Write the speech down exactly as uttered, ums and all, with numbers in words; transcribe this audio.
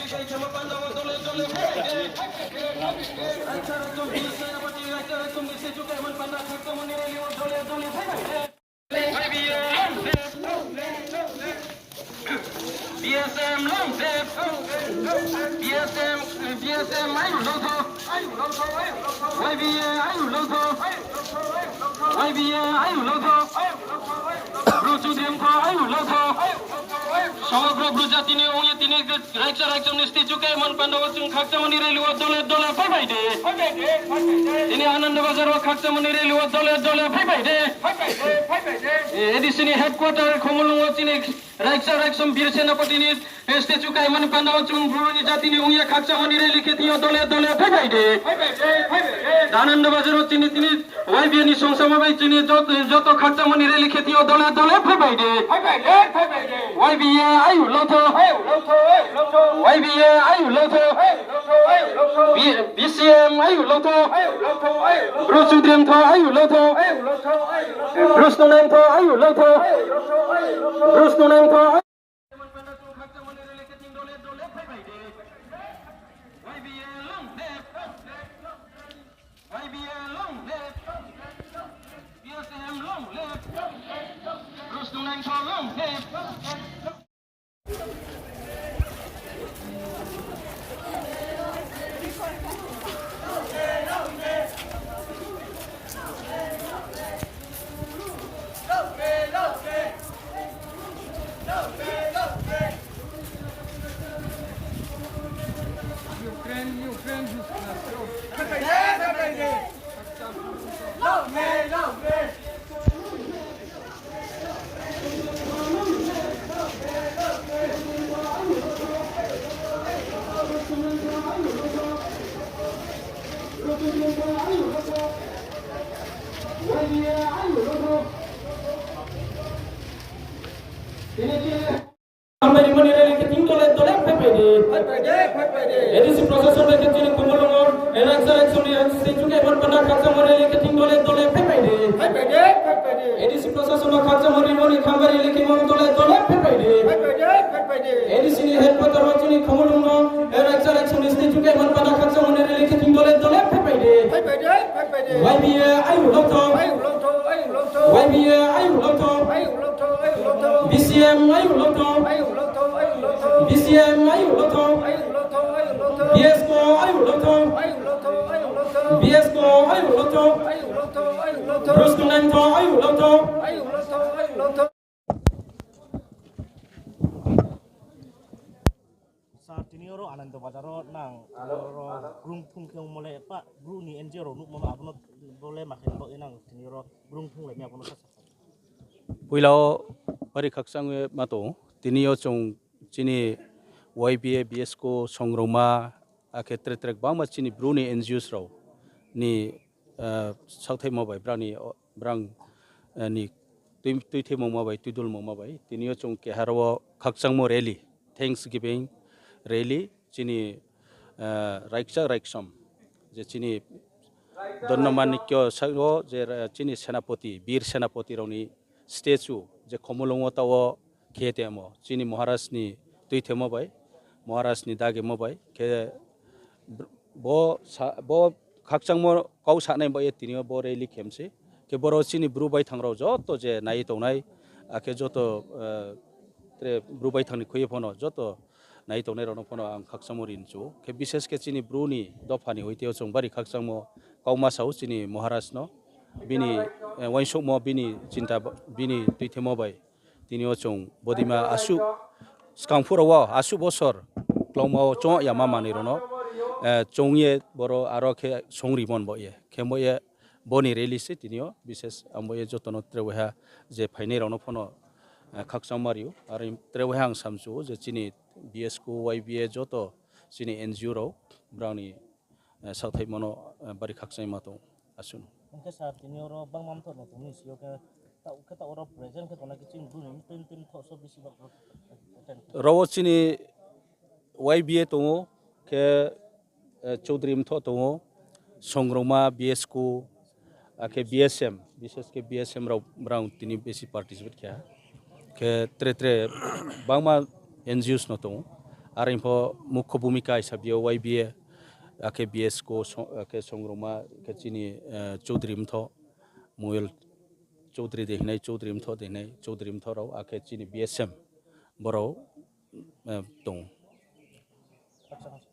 B S M long live! B S M, B S M ayu long tho! Y B A ayu long tho! Y B A ayu long tho! Bru Chudri Mthoh ayu long tho! Somogro Bru jati ni ong ye tini Raikcha Raikchom ni statue khe man panda wo chung khakchangmo ni rally wo dole dole phaiphai di. Tini Ananda Bazar wo khakchangmo ni rally wo dole dole phaiphai di. A D C ni headquarter Khumulwng wo chini Raikcha Raikchom Bir Senapati ni statue khe man panda wo chung Bru ni jati ni ong ye khakchangmo ni rally khe tini yo dole dole phaiphai di. Ananda Bazar wo chini tini Y B A ni songsamo bai chini jot-, joto khakchangmo ni rally khe tini yo dole dole phaiphai di. Y B A ayu long tho! Y B A ayu long tho! B-, B C M ayu long tho! Bru Chudri Mthoh ayu long tho! Bru Snungnai Mthoh ayu long tho! Bru Snungnai Mthoh ayu Hambai rimani rally khe tini dole dole phaiphai di. A D C prosason bai khe chini Khumulwng wo, Raikcha Raikchom ni statue khe man panda khakchangmo rally khe tini dole dole phaiphai di. A D C prosason no khakchangmo rimani hambai rally khe man dole dole phaiphai di. A D C ni headquarter wo chini Khumulwng wo, Raikcha Raikchom ni statue khe man panda khakchangmo ni rally khe tini dole dole phaiphai di. Y B A ayu long tho! Y B A ayu long tho! B C M ayu long tho! B C M ayu long tho! B S K ayu long tho! B S K ayu long tho! Bru Snungnai Mthoh ayu long tho! Sir, tini oro Ananda Bazar wo nang, tini oro brung thung khe ongmo le, pa, Bru ni N G O rao nuhmo no abo no bo le ma khe bo nang tini oro brung thung lai mi abo no sa sa. Poila wo bari khakchang ye ma tong, tini yo chung chini Y B A, B S K, Songrongma, akhe tre tre bangma chini Bru ni N G Os rao ni, eh, saohthaimo bai, brang ni, brang, eh, ni tui-, tuithaimungma bai, tuidulmungma bai, tini yo chung keha ro wo khakchangmo rally, Thanksgiving rally, chini, eh, Raikcha Raikchom, je chini Donno Manikyo sa wo je, eh, chini Senapoti, Bir Senapoti rao ni statue, je Khumulwng wo taoh wo khe tongmo, chini Maharaj ni tuithaimo bai, Maharaj ni dagimo bai, khe br-, bo sa-, bo khakchangmo kau sanai bai ye tini yo bo rally khe mi se. Khe boro chini Bru baithang rao joto je nai tongnai, akhe joto, eh, tre Bru baithang ni khui ye pho no joto nai tongnai rao no pho no ang khakchangmo ri nchu ou. Khe bishesh khe chini Bru ni dopha ni hoite yo chung bari khakchangmo kau ma sa ou chini Maharaj no. Bini, eh, uaingsouhmo, bini chinta, bini tuithaimo bai tini yo chung bodeima asuh skang phuh rao wo asuh bosor klangma wo chung yama manoi rao no, eh, chung ye boro aro khe songrimon bo ye. Khe bo ye bo ni rally se tini yo, bishesh ang bo ye joto no tre waiha je phainai rao no pho no, eh, khakchangma ri ou. Aro tre waiha ang samchu ou je chini B S K, Y B A joto chini N G O rao brang ni, eh, saohthaimo no, eh, bari khakchangma tong asuh no. Hing khe sir, tini oro bangma mthoh no tong ni si yo khe, taoh khe taoh oro present khe tongnai khe chini Bru ni tini tini mthoh so bisi ba attend khe. Ro wo chini Y B A tong ou, khe, eh, Choudhury mthoh tong ou, Songrongma, B S K, akhe B S M, bishesh khe B S M rao brang tini besi participate khe ha. Khe tre tre bangma N G Os no tong ou. Are pho mukho bhumika hisa bi yo Y B A, akhe B S ko so-, akhe songrongma khe chini, eh, Chaudhary Mthoh, Moyol Chaudhary de hinai, Chaudhary Mthoh de hinai, Chaudhary Mthoh rao, akhe chini B S M borao, eh, tong ou.